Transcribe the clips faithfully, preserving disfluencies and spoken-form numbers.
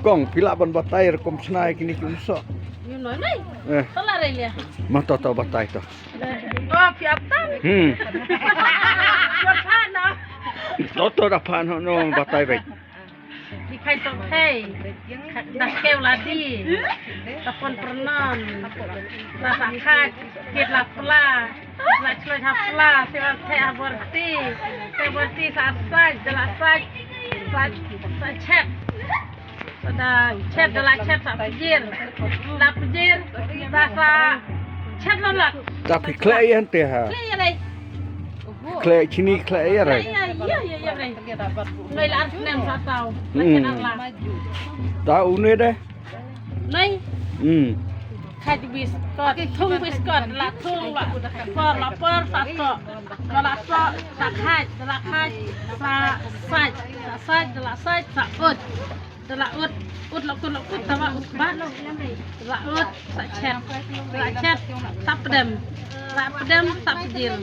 Kong, phi lah ban batai rukom shna ïa kine ki umsoh. Ïa, noi, noi. Eh. To lah re lia. Ma to, to batai to. Oh, phi ap tan. Hmm. Phi ap tan, no. To, to da pan, no, batai beit. Di khai to khai. Da keu ladi. Da pon pernon. Da sa khai. Kit la pla. La chloi ha pla, te la te ha borti. Te borti sa saj, de la saj. Saj, sa chet. Sa da chet, de la chet sa pjir. La pjir, da sa chet lon la. Da phi khleh ïa hangte ha. Khleh ïa lei. Khleh chini, khleh ïa lei. Ïa, ïa, ïa, ïa lei. Noi la ar snem sa tau. La chet ar la. Da une de. Noi. Hmm. Khaj biskot, thung biskot, la thung, la por, la por, sa soh. La, la soh, sa khaj, la khaj, sa saj, sa saj, la saj, sa ut. La ut, ut, la kut, la kut, sa wa ut ba. La ut, sa chet, la chet, sa pdem. La pdem, sa pjir.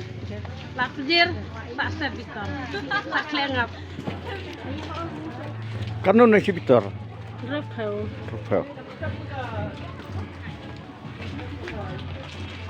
La pjir, sa set bitor. Sa khlengap. Katno ne shi bitor? Ruphew. Ruphew.